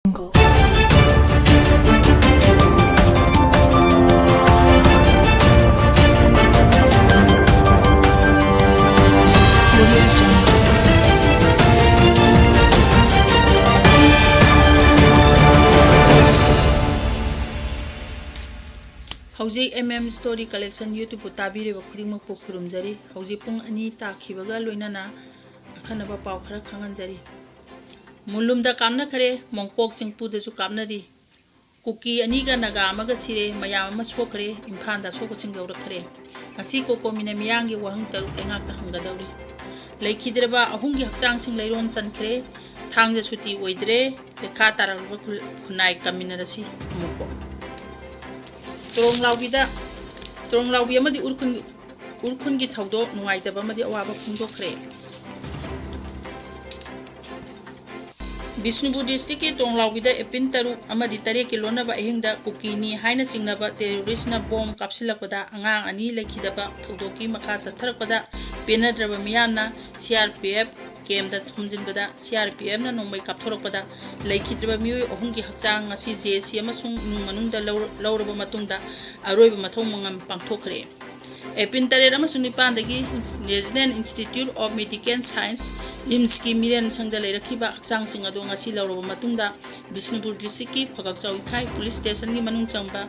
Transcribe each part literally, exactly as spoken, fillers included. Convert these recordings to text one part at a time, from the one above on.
ꯍꯧꯖꯤꯛ M M Story Collection YouTube ꯇꯥꯕꯤꯔꯤꯕ ꯈꯨꯗꯤꯡꯃꯛꯄꯨ ꯈꯨꯔꯨꯝꯖꯔꯤ꯫ ꯍꯧꯖꯤꯛ ꯄꯨꯡ ꯑꯅꯤ ꯇꯥꯈꯤꯕꯒ ꯂꯣꯏꯅꯅ ꯑꯈꯟꯅꯕ ꯄꯥꯎ ꯈꯔ ꯈꯪꯍꯟꯖꯔꯤ꯫ ꯃꯨꯂꯨꯝꯗ ꯀꯥꯞꯅꯈ꯭ꯔꯦ, ꯃꯣꯡꯄꯣꯛ ꯆꯤꯡꯄꯨꯗꯁꯨ ꯀꯥꯞꯅꯔꯤ꯫ ꯀꯨꯀꯤ ꯑꯅꯤꯒ ꯅꯥꯒꯥ ꯑꯃꯒ ꯁꯤꯔꯦ, ꯃꯌꯥꯝ ꯑꯃ ꯁꯣꯛꯈ꯭ꯔꯦ, ꯏꯝꯐꯥꯜꯗ ꯑꯁꯣꯛꯄꯁꯤꯡ ꯌꯧꯔꯛꯈ꯭ꯔꯦ꯫ ꯉꯁꯤ ꯀꯣꯀꯣꯃꯤꯅ ꯃꯤꯌꯥꯝꯒꯤ ꯋꯥꯍꯪ ꯇꯔꯨꯛ ꯂꯩꯉꯥꯛꯇ ꯍꯪꯒꯗꯧꯔꯤ꯫ ꯂꯩꯈꯤꯗ꯭ꯔꯕ ꯑꯍꯨꯝꯒꯤ ꯍꯛꯆꯥꯡꯁꯤꯡ ꯂꯩꯔꯣꯟ ꯆꯟꯈ꯭ꯔꯦ꯫ ꯊꯥꯡꯖ ꯁꯨꯇꯤ ꯑꯣꯏꯗ꯭ꯔꯦ꯫ ꯂꯩꯈꯥ ꯇꯥꯔꯛꯂꯕ ꯈꯨ-, ꯈꯨꯟꯅꯥꯏ ꯀꯥꯃꯤꯟꯅꯔꯁꯤ꯫ ꯑꯃꯨꯛꯀꯣ꯫ ꯇꯣꯔꯣꯡ ꯂꯥꯎꯕꯤꯗ, ꯇꯣꯔꯣꯡ ꯂꯥꯎꯕꯤ ꯑꯃꯗꯤ ꯎꯔꯈꯨꯜ, ꯎꯔꯈꯨꯜꯒꯤ ꯊꯧꯗꯣꯛ ꯅꯨꯡꯉꯥꯏꯇꯕ ꯑꯃꯗꯤ ꯑꯋꯥꯕ ꯐꯣꯡꯗꯣꯛꯈ꯭ꯔꯦ꯫ ꯕꯤꯁꯅꯨꯄꯨꯔ ꯗꯤꯁꯇ꯭ꯔꯤꯛꯀꯤ ꯇꯣꯔꯣꯡ ꯂꯥꯎꯕꯤꯗ ꯑꯦꯄ꯭ꯔꯤꯜ ꯇꯔꯨꯛ ꯑꯃꯗꯤ ꯇꯔꯦꯠꯀꯤ ꯂꯣꯟꯅꯕ ꯑꯍꯤꯡꯗ ꯀꯨꯀꯤꯅꯤ ꯍꯥꯏꯅ ꯆꯤꯡꯅꯕ ꯇꯦꯔꯣꯔꯤꯁꯅ ꯕꯣꯝ ꯀꯥꯞꯁꯤꯜꯂꯛꯄꯗ ꯑꯉꯥꯡ ꯑꯅꯤ ꯂꯩꯈꯤꯗꯕ ꯊꯧꯗꯣꯛꯀꯤ ꯃꯈꯥ ꯆꯠꯊꯔꯛꯄꯗ ꯄꯦꯟꯅꯗ꯭ꯔꯕ ꯃꯤꯌꯥꯝꯅ C R P F ꯀꯦꯝꯗ ꯊꯣꯝꯖꯤꯟꯕꯗ C R P Fꯅ ꯅꯣꯡꯃꯩ ꯀꯥꯞꯊꯣꯔꯛꯄꯗ ꯂꯩꯈꯤꯗ꯭ꯔꯕ ꯃꯤꯑꯣꯏ ꯑꯍꯨꯝꯒꯤ ꯍꯛꯆꯥꯡ ꯉꯁꯤ J C ꯑꯃꯁꯨꯡ ꯏꯃꯨꯡ ꯃꯅꯨꯡꯗ ꯂꯧꯔ-, ꯂꯧꯔꯕ ꯃꯇꯨꯡꯗ ꯑꯔꯣꯏꯕ ꯃꯊꯧ ꯃꯉꯝ ꯄꯥꯡꯊꯣꯛꯈ꯭ꯔꯦ꯫ ꯑꯦꯄ꯭ꯔꯤꯜ ꯇꯔꯦꯠ ꯑꯃꯁꯨꯡ ꯅꯤꯄꯥꯟꯗꯒꯤ National Institute of Medical Science, RIMSꯀꯤ ꯃꯤꯔꯦꯟ ꯁꯪꯗ ꯂꯩꯔꯛꯈꯤꯕ ꯍꯛꯆꯥꯡꯁꯤꯡ ꯑꯗꯨ ꯉꯁꯤ ꯂꯧꯔꯕ ꯃꯇꯨꯡꯗ ꯕꯤꯁꯅꯨꯄꯨꯔ ꯗꯤꯁꯇ꯭ꯔꯤꯛꯀꯤ ꯐꯒꯛꯆꯥꯎ ꯏꯈꯥꯏ ꯄꯨꯂꯤꯁ ꯁ꯭ꯇꯦꯁꯟꯒꯤ ꯃꯅꯨꯡ ꯆꯪꯕ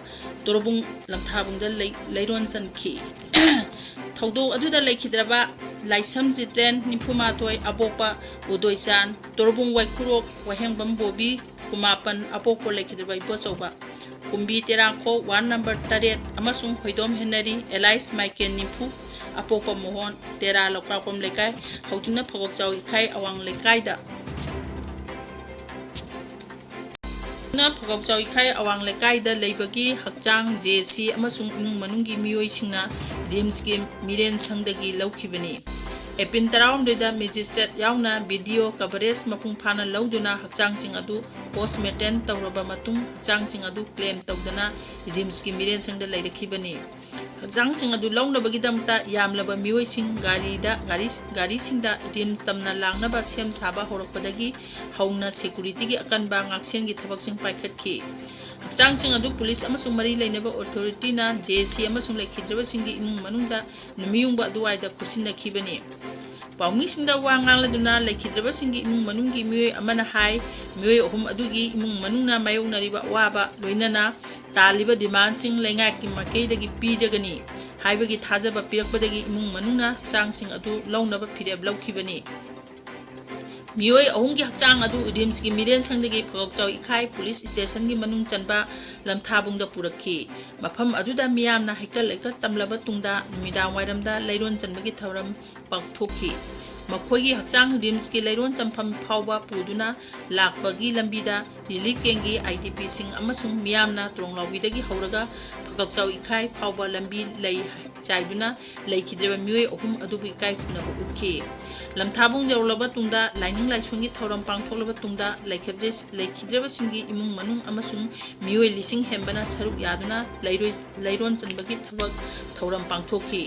ꯇꯣꯔꯕꯨꯡ ꯂꯝꯊꯥꯕꯨꯡꯗ ꯂꯩ-, ꯂꯩꯔꯣꯟ ꯆꯟꯈꯤ꯫ ꯊꯧꯗꯣꯛ ꯑꯗꯨꯗ ꯂꯩꯈꯤꯗ꯭ꯔꯕ ꯂꯥꯏꯁꯝ ꯖꯤꯇ꯭ꯔꯦꯟ, ꯅꯤꯐꯨ ꯃꯥꯊꯣꯏ, ꯑꯄꯣꯛꯄ ꯎꯗꯣꯏꯆꯥꯟ, ꯇꯣꯔꯕꯨꯡ ꯋꯥꯏꯈꯨꯔꯣꯛ ꯋꯥꯍꯦꯡꯕꯝ ꯕꯣꯕꯤ, ꯀꯨꯃꯥꯄꯟ, ꯑꯄꯣꯛꯄ ꯂꯩꯈꯤꯗ꯭ꯔꯕ ꯏꯕꯣꯆꯧꯕ ꯀꯨꯝꯕꯤ ꯇꯦꯔꯥꯈꯣꯛ ꯋꯥꯔꯗ ꯅꯝꯕꯔ ꯇꯔꯦꯠ ꯑꯃꯁꯨꯡ ꯍꯣꯏꯗꯣꯝ ꯍꯦꯅꯔꯤ, alias ꯃꯥꯏꯀꯦꯜ ꯅꯤꯐꯨ, ꯑꯄꯣꯛꯄ ꯃꯣꯍꯣꯟ, ꯇꯦꯔꯥ ꯂꯧꯀꯥꯛꯄꯝ ꯂꯩꯀꯥꯏ, ꯍꯧꯖꯤꯛꯅ ꯐꯒꯣꯛꯆꯥꯎ ꯏꯈꯥꯏ ꯑꯋꯥꯡ ꯂꯩꯀꯥꯏꯗ, ꯍꯧꯖꯤꯛꯅ ꯐꯒꯣꯛꯆꯥꯎ ꯏꯈꯥꯏ ꯑꯋꯥꯡ ꯂꯩꯀꯥꯏꯗ ꯂꯩꯕꯒꯤ ꯍꯛꯆꯥꯡ J C ꯑꯃꯁꯨꯡ ꯏꯃꯨꯡ ꯃꯅꯨꯡꯒꯤ ꯃꯤꯑꯣꯏꯁꯤꯡꯅ RIMSꯀꯤ ꯃꯤꯔꯦꯟ ꯁꯪꯗꯒꯤ ꯂꯧꯈꯤꯕꯅꯤ꯫ ꯑꯦꯄ꯭ꯔꯤꯜ ꯇꯔꯥꯍꯨꯝꯗꯣꯏꯗ magistrate ꯌꯥꯎꯅ video coverage ꯃꯄꯨꯡ ꯐꯥꯅ ꯂꯧꯗꯨꯅ ꯍꯛꯆꯥꯡꯁꯤꯡ ꯑꯗꯨ post mortem ꯇꯧꯔꯕ ꯃꯇꯨꯡ ꯍꯛꯆꯥꯡꯁꯤꯡ ꯑꯗꯨ claim ꯇꯧꯗꯅ RIMSꯀꯤ ꯃꯤꯔꯦꯟꯁꯪꯗ ꯂꯩꯔꯛꯈꯤꯕꯅꯤ꯫ ꯍꯛꯆꯥꯡꯁꯤꯡ ꯑꯗꯨ ꯂꯧꯅꯕꯒꯤꯗꯃꯛꯇ ꯌꯥꯝꯂꯕ ꯃꯤꯑꯣꯏꯁꯤꯡ ꯒꯥꯔꯤꯗ, ꯒꯥꯔꯤ, ꯒꯥꯔꯤꯁꯤꯡꯗ ꯔꯤꯝꯁ ꯇꯝꯅ ꯂꯥꯛꯅꯕ ꯁꯦꯝ ꯁꯥꯕ ꯍꯧꯔꯛꯄꯗꯒꯤ ꯍꯧꯅ ꯁꯦꯀꯨꯔꯤꯇꯤꯒꯤ ꯑꯀꯟꯕ ꯉꯥꯛꯁꯦꯟꯒꯤ ꯊꯕꯛꯁꯤꯡ ꯄꯥꯏꯈꯠꯈꯤ꯫ ꯍꯛꯆꯥꯡꯁꯤꯡ ꯑꯗꯨ ꯄꯨꯂꯤꯁ ꯑꯃꯁꯨꯡ ꯃꯔꯤ ꯂꯩꯅꯕ ꯑꯣꯊꯣꯔꯤꯇꯤꯅ ꯖꯦ ꯑꯦꯁ ꯁꯤ ꯑꯃꯁꯨꯡ ꯂꯩꯈꯤꯗ꯭ꯔꯕꯁꯤꯡꯒꯤ ꯏꯃꯨꯡ ꯃꯅꯨꯡꯗ ꯅꯨꯃꯤꯌꯨꯡꯕ ꯑꯗꯨꯋꯥꯏꯗ ꯈꯨꯠꯁꯤꯟꯅꯈꯤꯕꯅꯤ꯫ ꯄꯥꯎꯃꯤꯁꯤꯡꯗ ꯋꯥ ꯉꯥꯡꯂꯗꯨꯅ ꯂꯩꯈꯤꯗ꯭ꯔꯕꯁꯤꯡꯒꯤ ꯏꯃꯨꯡ ꯃꯅꯨꯡꯒꯤ ꯃꯤꯑꯣꯏ ꯑꯃꯅ ꯍꯥꯏ, ꯃꯤꯑꯣꯏ ꯑꯍꯨꯝ ꯑꯗꯨꯒꯤ ꯏꯃꯨꯡ ꯃꯅꯨꯡꯅ ꯃꯥꯌꯣꯛꯅꯔꯤꯕ ꯑꯋꯥꯕ, ꯂꯣꯏꯅꯅ ꯇꯥꯜꯂꯤꯕ ꯗꯤꯃꯥꯟꯁꯤꯡ ꯂꯩꯉꯥꯛꯀꯤ ꯃꯥꯏꯀꯩꯗꯒꯤ ꯄꯤꯔꯒꯅꯤ ꯍꯥꯏꯕꯒꯤ ꯊꯥꯖꯕ ꯄꯤꯔꯛꯄꯗꯒꯤ ꯏꯃꯨꯡ ꯃꯅꯨꯡꯅ ꯍꯛꯆꯥꯡꯁꯤꯡ ꯑꯗꯨ ꯂꯧꯅꯕ ꯐꯤꯔꯦꯞ ꯂꯧꯈꯤꯕꯅꯤ꯫ ꯃꯤꯑꯣꯏ ꯑꯍꯨꯝꯒꯤ ꯍꯛꯆꯥꯡ ꯑꯗꯨ ꯔꯤꯝꯁꯀꯤ ꯃꯤꯔꯦꯟꯁꯪꯗꯒꯤ ꯐꯒꯛꯆꯥꯎ ꯏꯈꯥꯏ ꯄꯨꯂꯤꯁ ꯁ꯭ꯇꯦꯁꯟꯒꯤ ꯃꯅꯨꯡ ꯆꯟꯕ ꯂꯝꯊꯥꯕꯨꯡꯗ ꯄꯨꯔꯛꯈꯤ꯫ ꯃꯐꯝ ꯑꯗꯨꯗ ꯃꯤꯌꯥꯝꯅ ꯍꯩꯀꯠ ꯂꯩꯀꯠ ꯇꯝꯂꯕ ꯇꯨꯡꯗ ꯅꯨꯃꯤꯗꯥꯡ ꯋꯥꯏꯔꯝꯗ ꯂꯩꯔꯣꯟ ꯆꯟꯕꯒꯤ ꯊꯧꯔꯝ ꯄꯥꯡꯊꯣꯛꯈꯤ꯫ ꯃꯈꯣꯏꯒꯤ ꯍꯛꯆꯥꯡ ꯔꯤꯝꯁꯀꯤ ꯂꯩꯔꯣꯟ ꯆꯟꯐꯝ ꯐꯥꯎꯕ ꯄꯨꯗꯨꯅ ꯂꯥꯛꯄꯒꯤ ꯂꯝꯕꯤꯗ ꯔꯤꯂꯤꯐ ꯀꯦꯝꯞꯀꯤ ꯑꯥꯏ ꯗꯤ ꯄꯤꯁꯤꯡ ꯑꯃꯁꯨꯡ ꯃꯤꯌꯥꯝꯅ ꯇ꯭ꯔꯣꯡꯂꯥꯎꯕꯤꯗꯒꯤ ꯍꯧꯔꯒ ꯐꯒꯛꯆꯥꯎ ꯏꯈꯥꯏ ꯐꯥꯎꯕ ꯂꯝꯕꯤ ꯂꯩ ꯆꯥꯏꯗꯨꯅ ꯂꯩꯈꯤꯗ꯭ꯔꯕ ꯃꯤꯑꯣꯏ ꯑꯍꯨꯝ ꯑꯗꯨꯕꯨ ꯏꯀꯥꯏ ꯈꯨꯝꯅꯕ ꯎꯠꯈꯤ꯫ ꯂꯝꯊꯥꯕꯨꯡ ꯌꯧꯔꯛꯂꯕ ꯇꯨꯡꯗ ꯂꯥꯏꯅꯤꯡ ꯂꯥꯏꯁꯣꯟꯒꯤ ꯊꯧꯔꯝ ꯄꯥꯡꯊꯣꯛꯂꯕ ꯇꯨꯡꯗ ꯂꯩꯈꯤꯗ꯭ꯔ-, ꯂꯩꯈꯤꯗ꯭ꯔꯕꯁꯤꯡꯒꯤ ꯏꯃꯨꯡ ꯃꯅꯨꯡ ꯑꯃꯁꯨꯡ ꯃꯤꯑꯣꯏ ꯂꯤꯁꯤꯡ ꯍꯦꯟꯕꯅ ꯁꯔꯨꯛ ꯌꯥꯗꯨꯅ ꯂꯩꯔꯣꯏ-, ꯂꯩꯔꯣꯟ ꯆꯟꯕꯒꯤ ꯊꯕꯛ ꯊꯧꯔꯝ ꯄꯥꯡꯊꯣꯛꯈꯤ꯫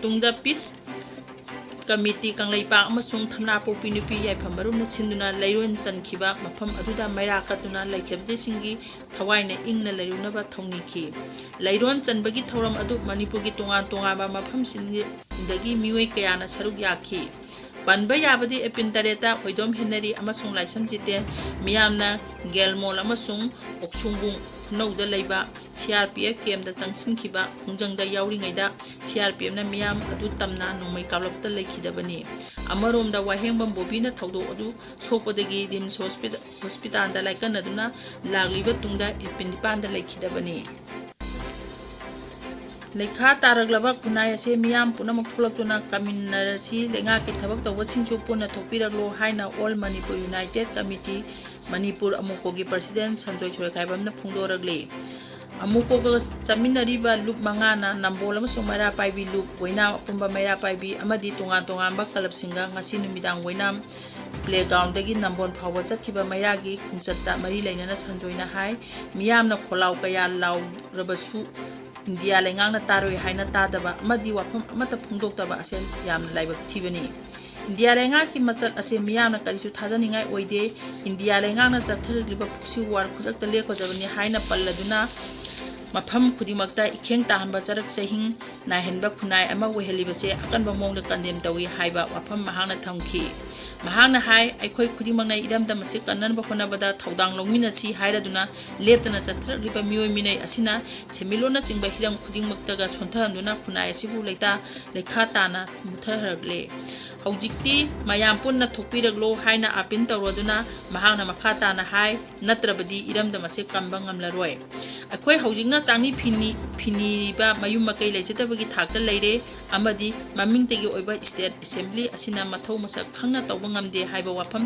ꯇꯨꯡꯗ ꯄꯤꯁ ꯀꯃꯤꯇꯤ ꯀꯪꯂꯩꯄꯥꯛ ꯑꯃꯁꯨꯡ ꯊꯝꯅꯥꯄꯣꯛꯄꯤ ꯅꯨꯄꯤ ꯌꯥꯏꯐ ꯃꯔꯨꯞꯅ ꯁꯤꯟꯗꯨꯅ ꯂꯩꯔꯣꯟ ꯆꯟꯈꯤꯕ ꯃꯐꯝ ꯑꯗꯨꯗ ꯃꯩꯔꯥ ꯀꯠꯇꯨꯅ ꯂꯩꯈꯤꯗ꯭ꯔꯕꯁꯤꯡꯒꯤ ꯊꯋꯥꯏꯅ ꯏꯪꯅ ꯂꯩꯔꯨꯅꯕ ꯊꯧꯅꯤꯈꯤ꯫ ꯂꯩꯔꯣꯟ ꯆꯟꯕꯒꯤ ꯊꯧꯔꯝ ꯑꯗꯨ ꯃꯅꯤꯄꯨꯔꯒꯤ ꯇꯣꯉꯥꯟ ꯇꯣꯉꯥꯟꯕ ꯃꯐꯝꯁꯤꯡꯗꯒꯤ ꯃꯤꯑꯣꯏ ꯀꯌꯥꯅ ꯁꯔꯨꯛ ꯌꯥꯈꯤ꯫ ꯄꯟꯕ ꯌꯥꯕꯗꯤ ꯑꯦꯄ꯭ꯔꯤꯜ ꯇꯔꯦꯠꯇ ꯍꯣꯏꯗꯣꯝ ꯍꯦꯅꯔꯤ ꯑꯃꯁꯨꯡ ꯂꯥꯏꯁ꯭ꯔꯝ ꯖꯤꯇꯦꯟ ꯃꯤꯌꯥꯝꯅ ꯒꯦꯜ ꯃꯣꯜ ꯑꯃꯁꯨꯡ ꯑꯣꯛꯁꯨꯡꯕꯨꯡ ꯈꯨꯅꯧꯗ ꯂꯩꯕ C R P F ꯀꯦꯝꯞꯇ ꯆꯪꯁꯤꯟꯈꯤꯕ ꯈꯣꯡꯖꯪꯗ ꯌꯥꯎꯔꯤꯉꯩꯗ C R P ꯑꯦꯐꯅ ꯃꯤꯌꯥꯝ ꯑꯗꯨ ꯇꯝꯅ ꯅꯣꯡꯃꯩ ꯀꯥꯞꯂꯛꯄꯗ ꯂꯩꯈꯤꯗꯕꯅꯤ꯫ ꯑꯃꯔꯣꯝꯗ ꯋꯥꯍꯦꯡꯕꯝ ꯕꯣꯕꯤꯅ ꯊꯧꯗꯣꯛ ꯑꯗꯨ ꯁꯣꯛꯄꯗꯒꯤ ꯔꯤꯝꯁ ꯍꯣꯁꯄꯤꯇꯥꯜ, ꯍꯣꯁꯄꯤꯇꯥꯜꯗ ꯂꯥꯏꯀꯠꯅꯗꯨꯅ ꯂꯥꯛꯂꯤꯕ ꯇꯨꯡꯗ ꯑꯦꯄ꯭ꯔꯤꯜ ꯅꯤꯄꯥꯟꯗ ꯂꯩꯈꯤꯗꯕꯅꯤ꯫ ꯂꯩꯈꯥ ꯇꯥꯔꯛꯂꯕ ꯈꯨꯟꯅꯥꯏ ꯑꯁꯤ ꯃꯤꯌꯥꯝ ꯄꯨꯝꯅꯃꯛ ꯊꯣꯛꯂꯛꯇꯨꯅ ꯀꯥꯃꯤꯟꯅꯔꯁꯤ, ꯂꯩꯉꯥꯛꯀꯤ ꯊꯕꯛ ꯇꯧꯕꯁꯤꯡꯁꯨ ꯄꯨꯟꯅ ꯊꯣꯛꯄꯤꯔꯛꯂꯣ ꯍꯥꯏꯅ all Manipur united committee Manipur ꯑꯃꯨꯀꯣꯒꯤ ꯄ꯭ꯔꯁꯤꯗꯦꯟ ꯁꯟꯖꯣꯏ ꯁꯣꯔꯩꯈꯥꯏꯕꯝꯅ ꯐꯣꯡꯗꯣꯔꯛꯂꯤ꯫ ꯑꯃꯨꯀꯣꯒ ꯆꯠꯃꯤꯟꯅꯔꯤꯕ ꯂꯨꯞ ꯃꯉꯥꯅ ꯅꯝꯕꯣꯜ ꯑꯃꯁꯨꯡ ꯃꯩꯔꯥ ꯄꯥꯏꯕꯤ ꯂꯨꯞ, ꯑꯣꯏꯅꯥꯝ ꯑꯄꯨꯝꯕ ꯃꯩꯔꯥ ꯄꯥꯏꯕꯤ ꯑꯃꯗꯤ ꯇꯣꯉꯥꯟ ꯇꯣꯉꯥꯟꯕ ꯀ꯭ꯂꯕꯁꯤꯡꯒ ꯉꯁꯤ ꯅꯨꯃꯤꯗꯥꯡ ꯑꯣꯏꯅꯥꯝ ꯄ꯭ꯂꯦꯒ꯭ꯔꯥꯎꯟꯗꯒꯤ ꯅꯝꯕꯣꯜ ꯐꯥꯎꯕ ꯆꯠꯈꯤꯕ ꯃꯩꯔꯥꯒꯤ ꯈꯣꯡꯆꯠꯇ ꯃꯔꯤ ꯂꯩꯅꯅ ꯁꯟꯖꯣꯏꯅ ꯍꯥꯏ, ꯃꯤꯌꯥꯝꯅ ꯈꯣꯜꯂꯥꯎ ꯀꯌꯥ ꯂꯥꯎꯔꯕꯁꯨ ꯏꯟꯗꯤꯌꯥ ꯂꯩꯉꯥꯛꯅ ꯇꯥꯔꯣꯏ ꯍꯥꯏꯅ ꯇꯥꯗꯕ ꯑꯃꯗꯤ ꯋꯥꯐꯝ ꯑꯃꯠꯇ ꯐꯣꯡꯗꯣꯛꯇꯕ ꯑꯁꯦ ꯌꯥꯝꯅ ꯂꯥꯏꯕꯛ ꯊꯤꯕꯅꯤ꯫ ꯏꯟꯗꯤꯌꯥ ꯂꯩꯉꯥꯛꯀꯤ ꯃꯆꯠ ꯑꯁꯦ ꯃꯤꯌꯥꯝꯅ ꯀꯔꯤꯁꯨ ꯊꯥꯖꯅꯤꯡꯉꯥꯏ ꯑꯣꯏꯗꯦ꯫ ꯏꯟꯗꯤꯌꯥ ꯂꯩꯉꯥꯛꯅ ꯆꯠꯊꯔꯛꯂꯤꯕ proxy war ꯈꯨꯗꯛꯇ ꯂꯦꯞꯀꯗꯕꯅꯤ ꯍꯥꯏꯅ ꯄꯜꯂꯗꯨꯅ ꯃꯐꯝ ꯈꯨꯗꯤꯡꯃꯛꯇ ꯏꯈꯦꯡ ꯇꯥꯍꯟꯕ, ꯆꯔꯛ ꯆꯍꯤꯡ ꯅꯥꯏꯍꯟꯕ ꯈꯨꯟꯅꯥꯏ ꯑꯃ ꯑꯣꯏꯍꯜꯂꯤꯕꯁꯦ ꯑꯀꯟꯕ ꯃꯑꯣꯡꯗ condemn ꯇꯧꯏ ꯍꯥꯏꯕ ꯋꯥꯐꯝ ꯃꯍꯥꯛꯅ ꯊꯝꯈꯤ꯫ ꯃꯍꯥꯛꯅ ꯍꯥꯏ, ꯑꯩꯈꯣꯏ ꯈꯨꯗꯤꯡꯃꯛꯅ ꯏꯔꯝꯗꯝ ꯑꯁꯤ ꯀꯟꯅꯅꯕ ꯍꯣꯠꯅꯕꯗ ꯊꯧꯗꯥꯡ ꯂꯧꯃꯤꯟꯅꯁꯤ ꯍꯥꯏꯔꯗꯨꯅ ꯂꯦꯞꯇꯅ ꯆꯠꯊꯔꯛꯂꯤꯕ ꯃꯤꯑꯣꯏ ꯃꯤꯅꯩ ꯑꯁꯤꯅ ꯁꯦꯟꯃꯤꯠꯂꯣꯟꯅꯆꯤꯡꯕ ꯍꯤꯔꯝ ꯈꯨꯗꯤꯡꯃꯛꯇꯒ ꯁꯣꯟꯊꯍꯟꯗꯨꯅ ꯈꯨꯟꯅꯥꯏ ꯑꯁꯤꯕꯨ ꯂꯩꯇꯥ ꯂꯩꯈꯥ ꯇꯥꯅ ꯃꯨꯠꯊꯔꯛꯂꯦ꯫ ꯍꯧꯖꯤꯛꯇꯤ ꯃꯌꯥꯝ ꯄꯨꯟꯅ ꯊꯣꯛꯄꯤꯔꯛꯂꯣ ꯍꯥꯏꯅ appeal ꯇꯧꯔꯗꯨꯅ ꯃꯍꯥꯛꯅ ꯃꯈꯥ ꯇꯥꯅ ꯍꯥꯏ, ꯅꯠꯇ꯭ꯔꯕꯗꯤ ꯏꯔꯝꯗꯝ ꯑꯁꯤ ꯀꯟꯕ ꯉꯝꯂꯔꯣꯏ꯫ ꯑꯩꯈꯣꯏ ꯍꯧꯖꯤꯛꯅ ꯆꯥꯛꯅꯤ ꯐꯤꯅꯤ, ꯐꯤꯅꯤꯕ ꯃꯌꯨꯝ ꯃꯀꯩ ꯂꯩꯖꯗꯕꯒꯤ ꯊꯥꯛꯇ ꯂꯩꯔꯦ ꯑꯃꯗꯤ ꯃꯃꯤꯡꯇꯒꯤ ꯑꯣꯏꯕ state assembly ꯑꯁꯤꯅ ꯃꯊꯧ ꯃꯁꯛ ꯈꯪꯅ ꯇꯧꯕ ꯉꯝꯗꯦ ꯍꯥꯏꯕ ꯋꯥꯐꯝ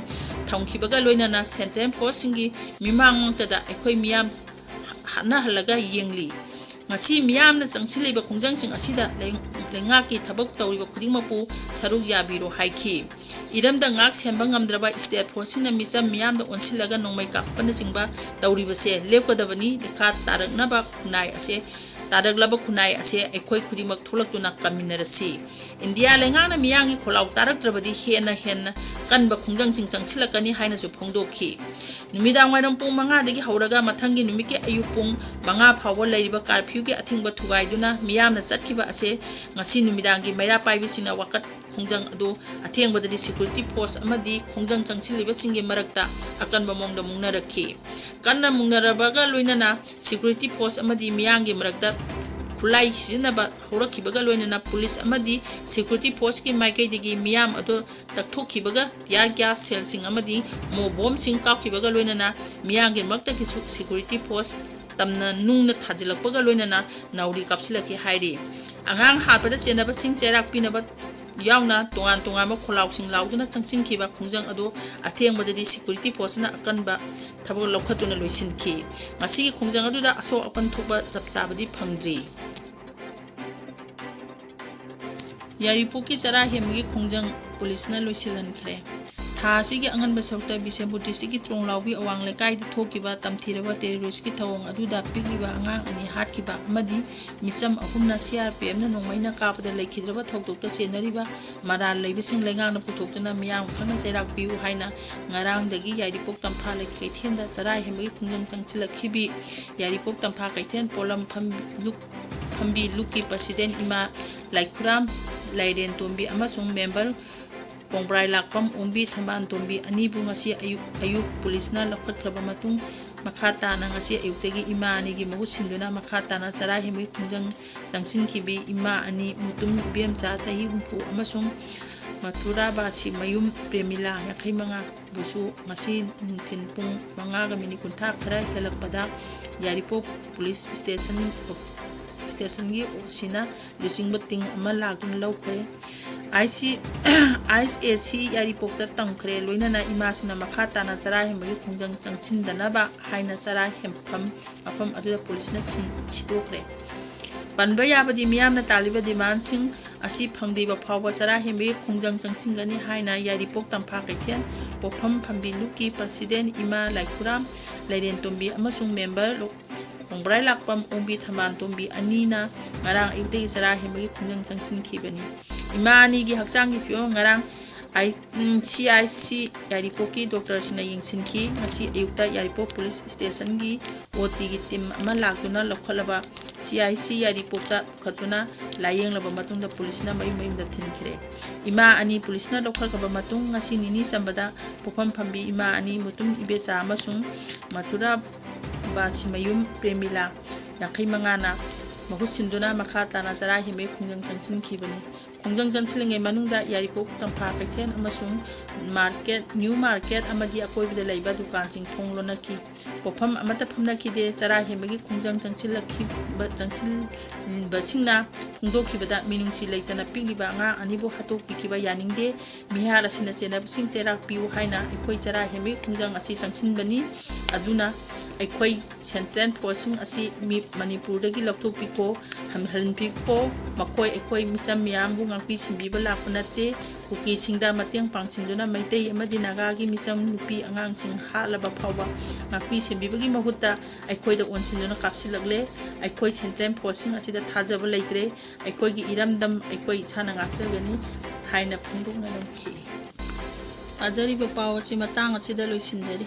ꯊꯝꯈꯤꯕꯒ ꯂꯣꯏꯅꯅ central forceꯁꯤꯡꯒꯤ ꯃꯤꯃꯥꯡ ꯃꯛꯇꯗ ꯑꯩꯈꯣꯏ ꯃꯤꯌꯥꯝ ꯍꯥꯠꯅꯍꯜꯂꯒ ꯌꯦꯡꯂꯤ꯫ ꯉꯁꯤ ꯃꯤꯌꯥꯝꯅ ꯆꯪꯁꯤꯜꯂꯤꯕ ꯈꯣꯡꯖꯪꯁꯤꯡ ꯑꯁꯤꯗ ꯂꯩ-, ꯂꯩꯉꯥꯛꯀꯤ ꯊꯕꯛ ꯇꯧꯔꯤꯕ ꯈꯨꯗꯤꯡꯃꯛꯄꯨ ꯁꯔꯨꯛ ꯌꯥꯕꯤꯔꯣ ꯍꯥꯏꯈꯤ꯫ ꯏꯔꯝꯗꯝ ꯉꯥꯛ ꯁꯦꯟꯕ ꯉꯝꯗ꯭ꯔꯕ state forceꯁꯤꯡꯅ ꯃꯤꯆꯝ ꯃꯤꯌꯥꯝꯗ ꯑꯣꯟꯁꯤꯜꯂꯒ ꯅꯣꯡꯃꯩ ꯀꯥꯞꯄꯅꯆꯤꯡꯕ ꯇꯧꯔꯤꯕꯁꯦ ꯂꯦꯞꯀꯗꯕꯅꯤ꯫ ꯂꯩꯈꯥ ꯇꯥꯔꯛꯅꯕ ꯈꯨꯟꯅꯥꯏ ꯑꯁꯦ, ꯇꯥꯔꯛꯂꯕ ꯈꯨꯟꯅꯥꯏ ꯑꯁꯦ ꯑꯩꯈꯣꯏ ꯈꯨꯗꯤꯡꯃꯛ ꯊꯣꯛꯂꯛꯇꯨꯅ ꯀꯟꯃꯤꯟꯅꯔꯁꯤ꯫ ꯏꯟꯗꯤꯌꯥ ꯂꯩꯉꯥꯛꯅ ꯃꯤꯌꯥꯝꯒꯤ ꯈꯣꯜꯂꯥꯎ ꯇꯥꯔꯛꯇ꯭ꯔꯕꯗꯤ ꯍꯦꯟꯅ ꯍꯦꯟꯅ ꯀꯟꯕ ꯈꯣꯡꯖꯪꯁꯤꯡ ꯆꯪꯁꯤꯜꯂꯛꯀꯅꯤ ꯍꯥꯏꯅꯁꯨ ꯐꯣꯡꯗꯣꯛꯈꯤ꯫ ꯅꯨꯃꯤꯗꯥꯡ ꯋꯥꯏꯔꯝ ꯄꯨꯡ ꯃꯉꯥꯗꯒꯤ ꯍꯧꯔꯒ ꯃꯊꯪꯒꯤ ꯅꯨꯃꯤꯠꯀꯤ ꯑꯌꯨꯛ ꯄꯨꯡ ꯃꯉꯥ ꯐꯥꯎꯕ ꯂꯩꯔꯤꯕ curfewꯒꯤ ꯑꯊꯤꯡꯕ ꯊꯨꯒꯥꯏꯗꯨꯅ ꯃꯤꯌꯥꯝꯅ ꯆꯠꯈꯤꯕ ꯑꯁꯦ ꯉꯁꯤ ꯅꯨꯃꯤꯗꯥꯡꯒꯤ ꯃꯩꯔꯥ ꯄꯥꯏꯕꯤꯁꯤꯡꯅ ꯋꯥꯀꯠ ꯈꯣꯡꯖꯪ ꯑꯗꯨ ꯑꯊꯦꯡꯕꯗꯗꯤ security force ꯑꯃꯗꯤ ꯈꯣꯡꯖꯪ ꯆꯪꯁꯤꯜꯂꯤꯕꯁꯤꯡꯒꯤ ꯃꯔꯛꯇ ꯑꯀꯟꯕ ꯃꯑꯣꯡꯗ ꯃꯨꯛꯅꯔꯛꯈꯤ꯫ ꯀꯟꯅ ꯃꯨꯛꯅꯔꯕꯒ ꯂꯣꯏꯅꯅ security force ꯑꯃꯗꯤ ꯃꯤꯌꯥꯝꯒꯤ ꯃꯔꯛꯇ ꯈꯨꯠꯂꯥꯏ ꯁꯤꯖꯤꯟꯅꯕ ꯍꯧꯔꯛꯈꯤꯕꯒ ꯂꯣꯏꯅꯅ police ꯑꯃꯗꯤ security forceꯀꯤ ꯃꯥꯏꯀꯩꯗꯒꯤ ꯃꯤꯌꯥꯝ ꯑꯗꯨ ꯇꯛꯊꯣꯛꯈꯤꯕꯒ tear gas shellꯁꯤꯡ ꯑꯃꯗꯤ ꯃꯣ ꯕꯣꯝꯁꯤꯡ ꯀꯥꯞꯈꯤꯕꯒ ꯂꯣꯏꯅꯅ ꯃꯤꯌꯥꯝꯒꯤ ꯃꯔꯛꯇꯒꯤꯁꯨ security force ꯇꯝꯅ ꯅꯨꯡꯅ ꯊꯥꯖꯤꯜꯂꯛꯄꯒ ꯂꯣꯏꯅꯅ ꯅꯥꯎꯔꯤ ꯀꯥꯞꯁꯤꯜꯂꯛꯈꯤ ꯍꯥꯏꯔꯤ꯫ ꯑꯉꯥꯡ ꯍꯥꯠꯄꯗ ꯆꯦꯟꯅꯕꯁꯤꯡ ꯆꯩꯔꯥꯛ ꯄꯤꯅꯕ ꯌꯥꯎꯅ ꯇꯣꯉꯥꯟ ꯇꯣꯉꯥꯟꯕ ꯈꯣꯜꯂꯥꯎꯁꯤꯡ ꯂꯥꯎꯗꯨꯅ ꯆꯪꯁꯤꯟꯈꯤꯕ ꯈꯣꯡꯖꯪ ꯑꯗꯨ ꯑꯊꯦꯡꯕꯗꯗꯤ security forceꯅ ꯑꯀꯟꯕ ꯊꯕꯛ ꯂꯧꯈꯠꯇꯨꯅ ꯂꯣꯏꯁꯤꯟꯈꯤ꯫ ꯉꯁꯤꯒꯤ ꯈꯣꯡꯖꯪ ꯑꯗꯨꯗ ꯑꯁꯣꯛ ꯑꯄꯟ ꯊꯣꯛꯄ ꯆꯞ ꯆꯥꯕꯗꯤ ꯐꯪꯗ꯭ꯔꯤ꯫ ꯌꯥꯏꯔꯤꯄꯣꯛꯀꯤ ꯆꯔꯥ ꯍꯦꯟꯕꯒꯤ ꯈꯣꯡꯖꯪ policeꯅ ꯂꯣꯏꯁꯤꯜꯍꯟꯈ꯭ꯔꯦ꯫ ꯊꯥ ꯑꯁꯤꯒꯤ ꯑꯉꯟꯕ ꯁꯔꯨꯛꯇ ꯕꯤꯁꯦꯝꯄꯨꯔ ꯗꯤꯁꯇ꯭ꯔꯤꯛꯀꯤ ꯇ꯭ꯔꯣꯡꯂꯥꯎꯕꯤ ꯑꯋꯥꯡ ꯂꯩꯀꯥꯏꯗ ꯊꯣꯛꯈꯤꯕ ꯇꯝꯊꯤꯔꯕ ꯇꯦꯔꯣꯔꯤꯁꯀꯤ ꯊꯧꯑꯣꯡ ꯑꯗꯨꯗ ꯄꯤꯛꯂꯤꯕ ꯑꯉꯥꯡ ꯑꯅꯤ ꯍꯥꯠꯈꯤꯕ ꯑꯃꯗꯤ ꯃꯤꯆꯝ ꯑꯍꯨꯝꯅ ꯁꯤ ꯑꯥꯔ ꯄꯤ ꯑꯦꯐꯅ ꯅꯣꯡꯃꯩꯅ ꯀꯥꯞꯄꯗ ꯂꯩꯈꯤꯗ꯭ꯔꯕ ꯊꯧꯗꯣꯛꯇ ꯆꯦꯟꯅꯔꯤꯕ ꯃꯔꯥꯜ ꯂꯩꯕꯁꯤꯡ ꯂꯩꯉꯥꯛꯅ ꯄꯨꯊꯣꯛꯇꯨꯅ ꯃꯤꯌꯥꯝ ꯈꯪꯅ ꯆꯩꯔꯥꯛ ꯄꯤꯌꯨ ꯍꯥꯏꯅ ꯉꯔꯥꯡꯗꯒꯤ ꯌꯥꯏꯔꯤꯄꯣꯛ ꯇꯝꯐꯥ ꯂꯩ ꯀꯩꯊꯦꯜꯗ ꯆꯔꯥ ꯍꯦꯟꯕꯒꯤ ꯈꯣꯡꯖꯪ ꯆꯪꯁꯤꯜꯂꯛꯈꯤꯕꯤ ꯌꯥꯏꯔꯤꯄꯣꯛ ꯇꯝꯐꯥ ꯀꯩꯊꯦꯜ ꯄꯣꯠꯂꯝ ꯐꯝ-, ꯂꯨꯛ-, ꯐꯝꯕꯤ ꯂꯨꯞꯀꯤ ꯄ꯭ꯔꯁꯤꯗꯦꯟ ꯏꯃꯥ ꯂꯥꯏꯈꯨꯔꯥꯝ ꯂꯥꯏꯔꯦꯟꯇꯣꯝꯕꯤ ꯑꯃꯁꯨꯡ ꯃꯦꯝꯕꯔ ꯀꯣꯡꯕ꯭ꯔꯥꯏ ꯂꯥꯛꯄꯝ ꯑꯣꯡꯕꯤ ꯊꯝꯕꯥꯜꯇꯣꯝꯕꯤ ꯑꯅꯤꯕꯨ ꯉꯁꯤ ꯑꯌꯨꯛ, ꯑꯌꯨꯛ ꯄꯨꯂꯤꯁꯅ ꯂꯧꯈꯠꯈ꯭ꯔꯕ ꯃꯇꯨꯡ ꯃꯈꯥ ꯇꯥꯅ ꯉꯁꯤ ꯑꯌꯨꯛꯇꯒꯤ ꯏꯃꯥ ꯑꯅꯤꯒꯤ ꯃꯍꯨꯠ ꯁꯤꯟꯗꯨꯅ ꯃꯈꯥ ꯇꯥꯅ ꯆꯔꯥ ꯍꯦꯟꯕꯒꯤ ꯈꯣꯡꯖꯪ ꯆꯪꯁꯤꯟꯈꯤꯕꯤ ꯏꯃꯥ ꯑꯅꯤ ꯃꯨꯇꯨꯝ ꯏꯕꯦꯝꯆꯥ ꯆꯍꯤ ꯍꯨꯝꯐꯨ ꯑꯃꯁꯨꯡ ꯃꯊꯨꯔꯥꯕꯥꯁꯤ ꯃꯌꯨꯝ ꯄ꯭ꯔꯦꯃꯤꯂꯥ ꯌꯥꯡꯈꯩ ꯃꯉꯥ ꯕꯨꯁꯨ ꯉꯁꯤ ꯅꯨꯡꯊꯤꯜ ꯄꯨꯡ ꯃꯉꯥꯒ ꯃꯤꯅꯤꯠ ꯀꯨꯟꯊ꯭ꯔꯥ ꯈꯔ ꯍꯦꯜꯂꯛꯄꯗ ꯌꯥꯏꯔꯤꯄꯣꯛ ꯄꯨꯂꯤꯁ ꯁ꯭ꯇꯦꯁꯟ, ꯁ꯭ꯇꯦꯁꯟꯒꯤ ꯑꯣ ꯁꯤꯅ ꯂꯨꯆꯤꯡꯕ ꯇꯤꯡ ꯑꯃ ꯂꯥꯛꯇꯨꯅ ꯂꯧꯈ꯭ꯔꯦ꯫ ꯑꯥꯏ ꯁꯤ, ꯑꯥꯏ ꯑꯦꯁ ꯑꯦ ꯁꯤ ꯌꯥꯏꯔꯤꯄꯣꯛꯇ ꯇꯝꯈ꯭ꯔꯦ꯫ ꯂꯣꯏꯅꯅ ꯏꯃꯥꯁꯤꯡꯅ ꯃꯈꯥ ꯇꯥꯅ ꯆꯔꯥ ꯍꯦꯟꯕꯒꯤ ꯈꯣꯡꯖꯪ ꯆꯪꯁꯤꯟꯗꯅꯕ ꯍꯥꯏꯅ ꯆꯔꯥ ꯍꯦꯟꯐꯝ ꯃꯐꯝ ꯑꯗꯨꯗ ꯄꯨꯂꯤꯁꯅ ꯁꯤꯟ-, ꯁꯤꯗꯣꯛꯈ꯭ꯔꯦ꯫ ꯄꯟꯕ ꯌꯥꯕꯗꯤ ꯃꯤꯌꯥꯝꯅ ꯇꯥꯜꯂꯤꯕ ꯗꯤꯃꯥꯟꯁꯤꯡ ꯑꯁꯤ ꯐꯪꯗ꯭ꯔꯤꯕ ꯐꯥꯎꯕ ꯆꯔꯥ ꯍꯦꯟꯕꯒꯤ ꯈꯣꯡꯖꯪ ꯆꯪꯁꯤꯟꯒꯅꯤ ꯍꯥꯏꯅ ꯌꯥꯏꯔꯤꯄꯣꯛ ꯇꯝꯐꯥ ꯀꯩꯊꯦꯜ ꯄꯣꯠꯐꯝ ꯐꯝꯕꯤ ꯂꯨꯞꯀꯤ ꯄ꯭ꯔꯁꯤꯗꯦꯟ ꯏꯃꯥ ꯂꯥꯏꯈꯨꯔꯥꯝ ꯂꯥꯏꯔꯦꯟꯇꯣꯝꯕꯤ ꯑꯃꯁꯨꯡ ꯃꯦꯝꯕꯔ ꯂꯣ-, ꯈꯣꯡꯕ꯭ꯔꯥꯏ ꯂꯥꯛꯄꯝ ꯑꯣꯡꯕꯤ ꯊꯝꯕꯥꯜꯇꯣꯝꯕꯤ ꯑꯅꯤꯅ ꯉꯔꯥꯡ ꯑꯌꯨꯛꯇꯒꯤ ꯆꯔꯥ ꯍꯦꯟꯕꯒꯤ ꯈꯣꯡꯖꯪ ꯆꯪꯁꯤꯟꯈꯤꯕꯅꯤ꯫ ꯏꯃꯥ ꯑꯅꯤꯒꯤ ꯍꯛꯆꯥꯡꯒꯤ ꯐꯤꯕꯝ ꯉꯔꯥꯡ ꯑꯥꯏ-, ꯎꯝ, ꯁꯤ ꯑꯥꯏ ꯁꯤ ꯌꯥꯏꯔꯤꯄꯣꯛꯀꯤ ꯗꯣꯛꯇꯔꯁꯤꯡꯅ ꯌꯦꯡꯁꯤꯟꯈꯤ꯫ ꯉꯁꯤ ꯑꯌꯨꯛꯇ ꯌꯥꯏꯔꯤꯄꯣꯛ ꯄꯨꯂꯤꯁ ꯁ꯭ꯇꯦꯁꯟꯒꯤ ꯑꯣ ꯇꯤꯒꯤ ꯇꯤꯝ ꯑꯃ ꯂꯥꯛꯇꯨꯅ ꯂꯧꯈꯠꯂꯕ ꯁꯤ ꯑꯥꯏ ꯁꯤ ꯌꯥꯏꯔꯤꯄꯣꯛꯇ ꯄꯨꯈꯠꯇꯨꯅ ꯂꯥꯌꯦꯡꯂꯕ ꯃꯇꯨꯡꯗ ꯄꯨꯂꯤꯁꯅ ꯃꯌꯨꯝ ꯃꯌꯨꯝꯗ ꯊꯤꯟꯈ꯭ꯔꯦ꯫ ꯏꯃꯥ ꯑꯅꯤ ꯄꯨꯂꯤꯁꯅ ꯂꯧꯈꯠꯈ꯭ꯔꯕ ꯃꯇꯨꯡ ꯉꯁꯤ ꯅꯤꯅꯤ ꯆꯟꯕꯗ ꯄꯣꯠꯐꯝ ꯐꯝꯕꯤ ꯏꯃꯥ ꯑꯅꯤ ꯃꯨꯇꯨꯝ ꯏꯕꯦꯆꯥ ꯑꯃꯁꯨꯡ ꯃꯊꯨꯔꯥ ꯕꯥꯁꯤꯃꯌꯨꯝ ꯄ꯭ꯔꯦꯃꯤꯂꯥ ꯌꯥꯡꯈꯩ ꯃꯉꯥꯅ ꯃꯍꯨꯠ ꯁꯤꯟꯗꯨꯅ ꯃꯈꯥ ꯇꯥꯅ ꯆꯔꯥ ꯍꯦꯟꯕꯒꯤ ꯈꯣꯡꯖꯪ ꯆꯪꯁꯤꯟꯈꯤꯕꯅꯤ꯫ ꯈꯣꯡꯖꯪ ꯆꯪꯁꯤꯜꯂꯤꯉꯩ ꯃꯅꯨꯡꯗ ꯌꯥꯏꯔꯤꯄꯣꯛ ꯇꯝꯐꯥ ꯀꯩꯊꯦꯜ ꯑꯃꯁꯨꯡ ꯃꯥꯔꯀꯦꯠ, ꯅ꯭ꯌꯨ ꯃꯥꯔꯀꯦꯠ ꯑꯃꯗꯤ ꯑꯀꯣꯏꯕꯗ ꯂꯩꯕ ꯗꯨꯀꯥꯟꯁꯤꯡ ꯊꯣꯡ ꯂꯣꯟꯅꯈꯤ꯫ ꯄꯣꯠꯐꯝ ꯑꯃꯠꯇ ꯐꯝꯅꯈꯤꯗꯦ꯫ ꯆꯔꯥ ꯍꯦꯟꯕꯒꯤ ꯈꯣꯡꯖꯪ ꯆꯪꯁꯤꯜꯂꯛꯈꯤꯕ, ꯆꯪꯁꯤꯟꯕꯁꯤꯡꯅ ꯐꯣꯡꯗꯣꯛꯈꯤꯕꯗ ꯃꯤꯅꯨꯡꯁꯤ ꯂꯩꯇꯅ ꯄꯤꯛꯂꯤꯕ ꯑꯉꯥꯡ ꯑꯅꯤꯕꯨ ꯍꯥꯠꯇꯣꯛꯄꯤꯈꯤꯕ ꯌꯥꯅꯤꯡꯗꯦ꯫ ꯃꯤꯍꯥꯠ ꯑꯁꯤꯅ ꯆꯦꯟꯅꯕꯁꯤꯡ ꯆꯩꯔꯥꯛ ꯄꯤꯌꯨ ꯍꯥꯏꯅ ꯑꯩꯈꯣꯏ ꯆꯔꯥ ꯍꯦꯟꯕꯒꯤ ꯈꯣꯡꯖꯪ ꯑꯁꯤ ꯆꯪꯁꯤꯟꯕꯅꯤ꯫ ꯑꯗꯨꯅ ꯑꯩꯈꯣꯏ ꯁꯦꯟꯇ꯭ꯔꯦꯜ ꯐꯣꯔꯁꯁꯤꯡ ꯑꯁꯤ ꯃꯤ-, ꯃꯅꯤꯄꯨꯔꯗꯒꯤ ꯂꯧꯊꯣꯛꯄꯤꯈꯣ, ꯍꯟ-, ꯍꯟꯕꯤꯈꯣ꯫ ꯃꯈꯣꯏ ꯑꯩꯈꯣꯏ ꯃꯤꯆꯝ ꯃꯤꯌꯥꯝꯕꯨ ꯉꯥꯛꯄꯤ ꯁꯦꯟꯕꯤꯕ ꯂꯥꯛꯄ ꯅꯠꯇꯦ꯫ ꯀꯨꯀꯤꯁꯤꯡꯗ ꯃꯇꯦꯡ ꯄꯥꯡꯁꯤꯟꯗꯨꯅ ꯃꯩꯇꯩ ꯑꯃꯗꯤ ꯅꯥꯒꯥꯒꯤ ꯃꯤꯆꯝ ꯅꯨꯄꯤ ꯑꯉꯥꯡꯁꯤꯡ ꯍꯥꯠꯂꯕ ꯐꯥꯎꯕ ꯉꯥꯛꯄꯤ ꯁꯦꯟꯕꯤꯕꯒꯤ ꯃꯍꯨꯠꯇ ꯑꯩꯈꯣꯏꯗ ꯑꯣꯟꯁꯤꯟꯗꯨꯅ ꯀꯥꯞꯁꯤꯜꯂꯛꯂꯦ꯫ ꯑꯩꯈꯣꯏ ꯁꯦꯟꯇ꯭ꯔꯦꯜ ꯐꯣꯔꯁꯁꯤꯡ ꯑꯁꯤꯗ ꯊꯥꯖꯕ ꯂꯩꯇ꯭ꯔꯦ꯫ ꯑꯩꯈꯣꯏꯒꯤ ꯏꯔꯝꯗꯝ ꯑꯩꯈꯣꯏ ꯏꯁꯥꯅ ꯉꯥꯛꯆꯒꯅꯤ ꯍꯥꯏꯅ ꯐꯣꯡꯗꯣꯛꯅꯔꯝꯈꯤ꯫ ꯊꯥꯖꯔꯤꯕ ꯄꯥꯎ ꯑꯁꯤ ꯃꯇꯥꯡ ꯑꯁꯤꯗ ꯂꯣꯏꯁꯤꯟꯖꯔꯤ꯫